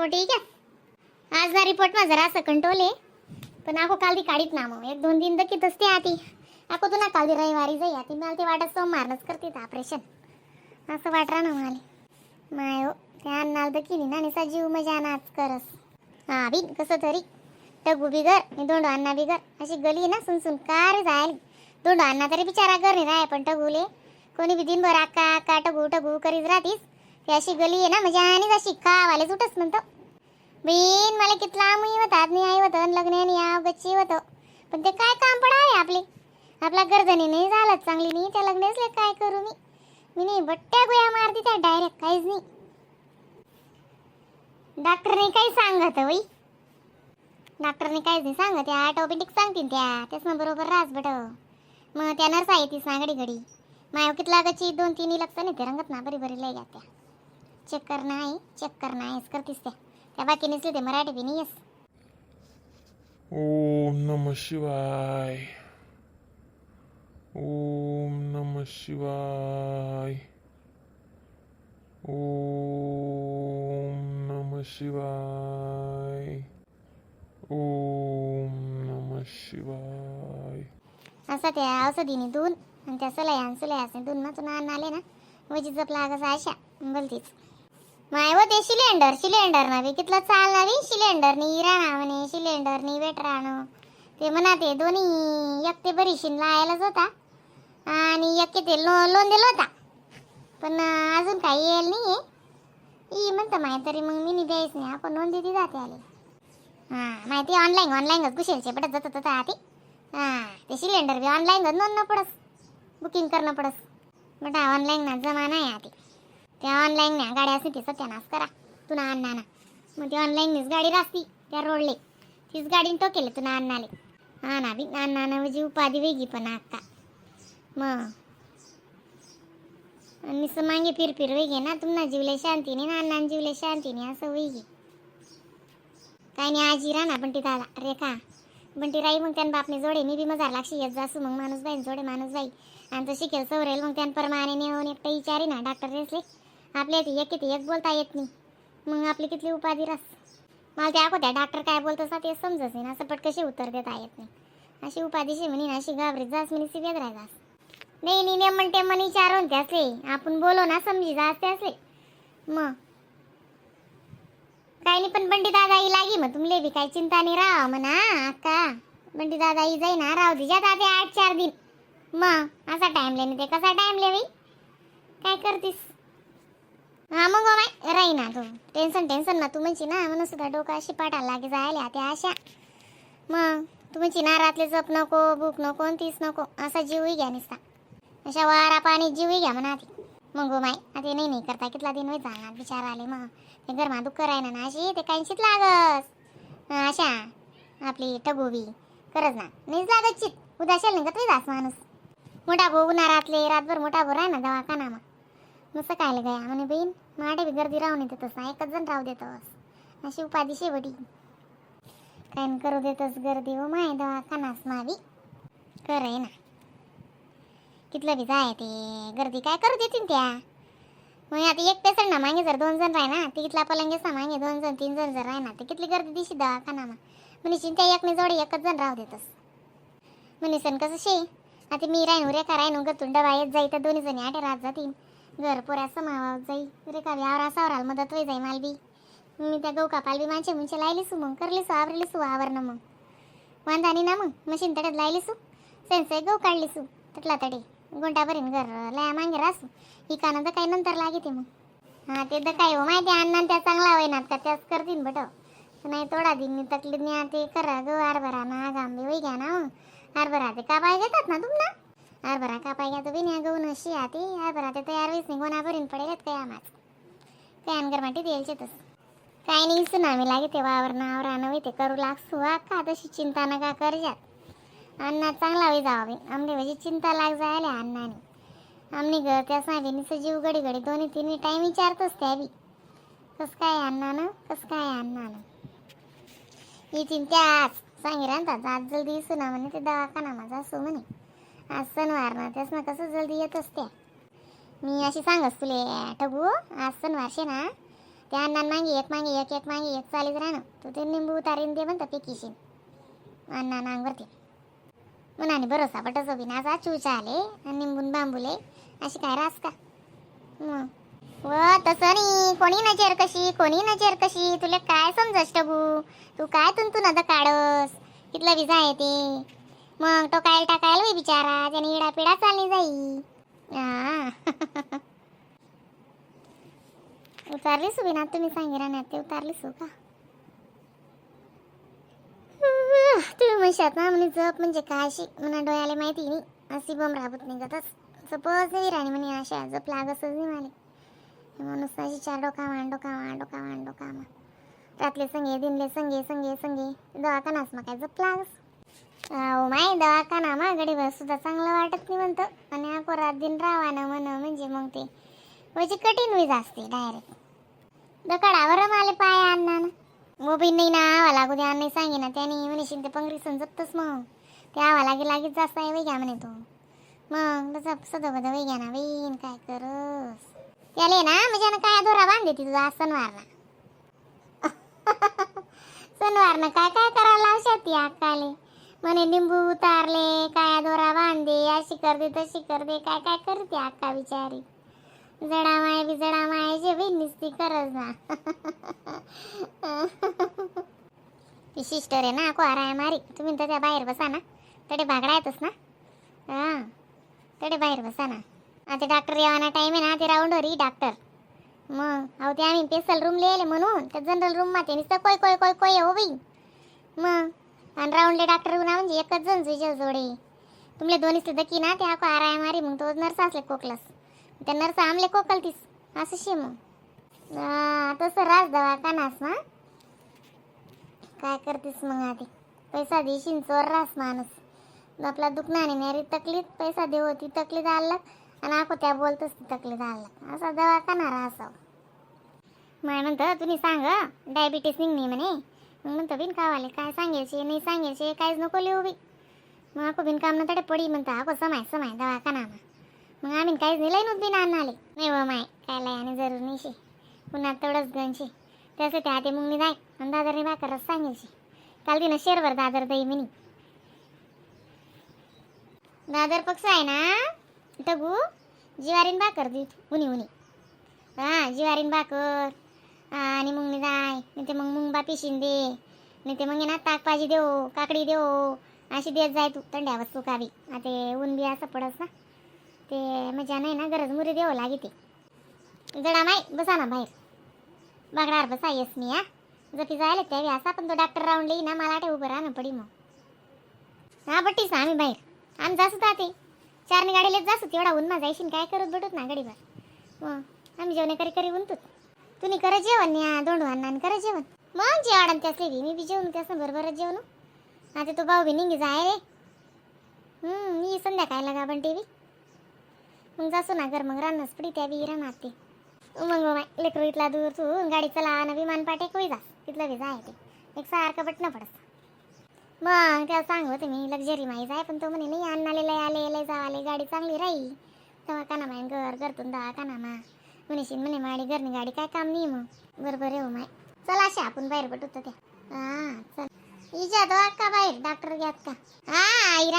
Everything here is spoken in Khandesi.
Report येई क्या. आज ना रिपोर्ट मा जरा असं कंट्रोल आहे, पण आखो काल ती काढीत ना. मग एक दोन दिन दकीत असते आती. आखो तू ना काल रविवारी जाई आती. मला ते वाटत सोमवारनंच करते ऑपरेशन, असं वाटरा ना मला. माय हो, त्या अन्नाला दकीनी ना निसा जीव मजा नाच करस. हा बी कसं तरी टगू बी घर आणि दोंडो अण्णा बी घर अशी गली ना सुनसुन कार जायला. दोंडो अण्णा तरी बिचारा घर नाही राय, पण टगूले कोणी बी दिनभर आक्का आक्का टगू टगू करीत राहतीस. ती अशी गली आहे ना म्हणजे आणि अशी खावाले सुटस म्हणतो. बीन मला कितला मुई होतात नाही आई होतं लग्न आणि याव गच्ची होतं, पण ते काय काम पडावे आपले. आपला गर्दनी नाही झालं चांगली नाही त्या लग्नासले काय करू मी. मी नाही बट्ट्या गोया मारते त्या डायरेक्ट, काहीच नाही. डॉक्टरने काही सांगत वई, डॉक्टरने काहीच नाही सांगत. त्या ऑटोमॅटिक सांगतील त्या त्याच मग बरोबर रास बट. मग त्या नर्स आहे तीच ना घडी घडी. माय कितला गची दोन तीन लक्ष नाही ते रंगत ना बरी बरी लय घ्या त्या. चेक करणं आहे, चेक करणं आहेच करतीस त्या. त्या बाकी नसले ते मराठी बी नाही येस. ओम नम शिवाय, ओम नम शिवाय, ओम नम शिवाय, ओम नम शिवाय. असं त्या औषधीने धुवून आणि त्या सलाया सुलयासने धुवून मग तुला आले ना वजी जप लागस अशा बोलतीच. माय हो, ते सिलेंडर सिलेंडर ना बी कितलं चालणार बी. सिलेंडर नी राहणार म्हणे, सिलेंडर नी वेट राहणं. ते म्हणा ते दोन्ही एक ते बरीशीन लायलाच होता आणि एक ते लोन दिलं होता, पण अजून काही येईल नाही आहे ई म्हणतं माय. तरी मग मी द्यायच नाही, आपण नोंद दिली जाते आले. हां, माहिती ऑनलाईन ऑनलाईनच घुसेलचे पडत जात होतं आधी. हां, ते सिलेंडर बी ऑनलाईन नोंद न पडस, बुकिंग करणं पडस. बेटा, ऑनलाईन ना जमाना आहे आधी. त्या ऑनलाईन ना गाड्या असते ते सत्यानाश करा तुला अण्णा ना. मग ती ऑनलाईनच गाडी रास्ती त्या रोडले, तीच गाडीने टोकेले तुला अण्णाले. हा ना बी अण्णा ना म्हणजे उपाधी वेगळी पण अक्का मग आणि नुसतं मागे फिर फिर वेगे ना. तुम्हाला जीवले शांती नाही ना, अण्णा जीवले शांती नाही, असं वेगे. काय नाही, आजी राहणार बंटी दादा रेखा बंटी राई. मग त्यान बापने जोडे मी बी मजार लागशी येत जासू. मग माणूस बाई जोडे माणूस बाई आणि तो शिकेल सवरेल. मग त्यान परमाने नेऊन एकटं विचारी ना डॉक्टर रेसले. आपल्या ती एक किती एक बोलता येत नाही, मग आपली कितली उपाधी रास. मला त्या त्या डॉक्टर काय बोलतो सा ते समजत नाही ना, असं पट कशी उत्तर देता येत नाही. अशी उपाधीशी म्हणे ना, अशी घाबरीत जास म्हणे सिव्यात राहायला. नाही नाही नेमन टेमन विचारून त्यासले आपण बोलो ना समजी जास त्यासले. मग काय नाही, पण बंडी दादा आई लागी मग तुमले बी काय चिंता नाही राहा म्हणा अक्का. बंडी दादा आई जाई ना, राहू दिजा दादा 8-4 दिन. मग असा टाइम ले ते कसा टाइम ले बाई, काय करतीस. हा मग माय राही ना तू टेन्शन टेन्शन ना. तू म्हणशी ना म्हणून सुद्धा डोकं अशी पाठायला लागे जायला त्या अशा. मग तू म्हणशी ना रातले जप नको, भूक नको आणि तीच नको, असा जीवही घ्या निसता. अशा वारा पाणी जीवही घ्या म्हणा आधी. मग हो माय, आता नाही नाही करता कितला दिन होई चालणार बिचारा आले. मग ते घरमा दुःख राही ना अशी ते काहीशीच लागस. अशा आपली टगोबी करच ना नाहीच लागत चित उदाशेल नाही का जास माणूस. मोठा भाऊ उन्हा रातले रातभर मोठा भाऊ राह ना दवाखाना. मग नुसतं काय गया म्हणे बहीण माडे बी गर्दी राहून येते तसं एकच जण राहू देतोस. अशी उपाधी शेवटी काय न करू देतस गर्दी हो माय दवाखानास मावी कर आहे ना. कितलं बी जाय ते गर्दी काय करू देतील त्या. मग आता एक पेशंट ना मागे जर दोन जण राही ना, ते कितला पलंगेस ना मागे दोन जण तीन जण जर राही ना, ते कितली गर्दी दिशी दवाखाना मा. म्हणे चिंता एकने जोडे एकच जण राहू देतस म्हणे. सण कसं शे आता मी राहीन रेखा राहीन गतून डबा येत जाई तर दोन्ही जणी आठे राहत जातील. घर पोऱ्या समावा जाई रेखा बी आवरा सावराला मदत होई जाई माल बी. मी त्या गहू कापाल बी माणसे मुंचे लायली सू, मग करली सू आवरली सू आवरणं. मग वांदा नाही ना. मग मशीन तड्यात लायली सू, सेन्से गहू काढली सू तटला तडे गोंटा भरीन घर लया मागे रासू. ही कानं तर काही नंतर लागे ते मग. हा ते तर काय हो माहिती अण्णा त्या चांगला होईनात का त्याच करतीन बट नाही थोडा दिन मी तकलीफ नाही. ते करा गं हरभरा ना गांबी वही घ्या ना. मग हरभरा ते कापाय घेतात ना तुम ना. हरभरा कापाय घ्या तो बिन्या गहू नशी आती हरभरा ते तयार होईस नाही गोणा भरीन पडेल काय आमाच काय अनगर माटी द्यायचे तस. काय नाही, सुनामी लागे ते वावर ना आवरा नव्हे ते करू लागसू का. तशी चिंता नका करजात, अण्णा चांगला होई जावा बी. आमने म्हणजे चिंता लाग जायला अण्णाने आमनी ग त्या सांगेनी जीव घडी घडी दोन्ही तिन्ही टाईम विचारतोच त्या बी कस काय अण्णानं, कस काय अण्णानं. येतीन त्याच सांगे राहतात आज जल्दी सुना म्हणे ते दवाखाना माझा असो म्हणे. आज सणवार ना त्यास ना कसं जल्दी येतच त्या. मी अशी सांगस तुले ठगू, आज सणवार शे ना. त्या अण्णा मागे एक मागे एक, एक मागे एक चालीच राहणं. तू ते निंबू उतारीन दे म्हणतं पेकीशीन अण्णा नांगवरती मुनाने भरोसा पटसो बिना असा चूचा आले आणि निंबून बांबुले अशी काय रास का मग व तसं नाही. कोणी नजर कशी, कोणी नजर कशी, तुला काय समजस टगू? तू काय तुंतून आता काढस? कितलं विजा आहे ते मग तो काय टाकायला होई बिचारा, त्याने इडा पिडा चालली जाई. हा, उतारली सुबिना, तुम्ही सांगिरा ना ते उतारली सु का? तुम्ही म्हणशात ना म्हणे जप म्हणजे काय अशी म्हणा डोळ्याला माहिती नाही, अशी बम राबत निघतच सपोज नाही राणी म्हणे अशा जप लागतच नाही मला. माणूस अशी चार डोका मान डोका मान डोका मान डोका मान रातले संगे दिनले संगे संगे संगे दवाखानाच मग काय जप लागस. अहो माय, दवाखाना मा गडीभर सुद्धा चांगलं वाटत नाही म्हणतं आणि ako रात दिन राहा ना म्हण म्हणजे मग ते म्हणजे कठीण होई असते डायरेक्ट दकाडावर माले पाय आणणार ना मोबी नाही ना आवा लागू द्या. नाही सांगे ना त्याने म्हणशील ते पंगरी जपतच मग ते आवा लागे लागेच जास्त आहे वै घ्या म्हणे तो. मग तसं सदबद वै घ्या ना वैन काय करस त्याले ना म्हणजे ना काय दोरा बांधते ती तुझा सणवार ना सणवार ना काय काय करायला लावशात ती अक्काले म्हणे लिंबू उतारले, काय दोरा बांधे, अशी कर दे तशी कर दे, काय काय करते अक्का बिचारी. जडा माय बी जडा माय जे बी नुसती करच ना. ती सिस्टर आहे ना को आराय मारी. तुम्ही तर त्या बाहेर बसा ना, तडे भागडा येतच ना. हां, तडे बाहेर बसा ना. आता डॉक्टर येवाना टाईम आहे ना, ते राऊंडवर ही डॉक्टर. मग अहो ते आम्ही स्पेशल रूम लिहिले म्हणून त्या जनरल रूम मध्ये नुसतं कोय कोय कोय कोय हो बाई. मग आणि राऊंडले डॉक्टर ना म्हणजे एकच जण तुझ्या जोडे तुमले दोन्ही दकी ना ते आको आराय मारी. मग तो नर्स असले कोकलस, त्या नर्स आमले कोकलतीस असं शे मग. हा, तसं रास दवाखानास ना काय करतीस मग आधी पैसा देशील चोर रास माणूस. आपला दुखणार नाही तकलीफ, पैसा देऊ ती तकलीफ आलं आणि आको त्या बोलतोच ती तकलीफ आलं. असा दवाखाना राहसाव. माय म्हणतं तुम्ही सांग डायबिटीस निघणे म्हणे. मग म्हणतं बिन कावाले काय सांगायचे नाही सांगायचे काहीच नको लिहू बी. मग आको बिन काम न तडे पडी म्हणतं आको समाय समाय दवाखाना. मग आम्ही काहीच नाही लई बिन आणले नाही व माय काय लय आणि जरूर नाही शे पुन्हा तेवढंच गणशे तसं त्या ते मुंगणी जाय आणि दादरने भाकरच सांगायची काल तिनं शेरभर दादर दही म्हणी. दादर पक्ष आहे ना टगू जिवारीन भाकर देत उनी उनी. हा, जिवारीन भाकर आणि मुंगणी जाय नाही ते मग मुंगबा पिशीन दे नाही ते मग ना ताक पाजी देऊ, काकडी देऊ अशी देत जाय तू थंड्या वस्तू का बी. आता ऊन बी असं पडस ना ते मजा नाही ना गरज मुरी देऊ लागे ते. जडा माय बसा ना बाहेर बागडावर बसा. येस मी हा जपी जायला त्यावेळी असा पण तो डॉक्टर राऊंड येई ना मला आठे उभं राहा ना पडी मग. हा बट्टीस ना आम्ही बाहेर आम्ही जासू ते चारणी गाडीलाच जासू तेवढा उन्हा जायशीन काय करत भेटत ना गडीभर. मग आम्ही जेवण करी करी उनतोत. तुम्ही करा जेवण या दोंडू अण्णा करा जेवण मग जेवाडन त्यासले बी मी बी जेवण त्यासनं बरोबरच जेवण. आता तो भाऊ बी निघी जाय रे. मी संध्याकाळी लगा पण टी मग जासू ना घर मग रानच पडी त्या बी राहणार ते मग माय लेकरू इथला दूर तू गाडी चला ना विमान पाटे कोई जास तिथलं बी जाय ते एक सारखं बटणं पडस. मग त्याला सांग होते मी लक्झरी माहीत आहे पण तो म्हणे नाही अण्णाले लय आले लय जावाले गाडी चांगली राही दवाखाना माय घर घरतून दवाखाना मा म्हणशील म्हणे माडी घरनी गाडी काय काम नाही. मग बरोबर आहे हो माय. चला अशा आपण बाहेर बटवतो त्या. हा चल इजा दवा का बाहेर डॉक्टर घ्यात का. हा आई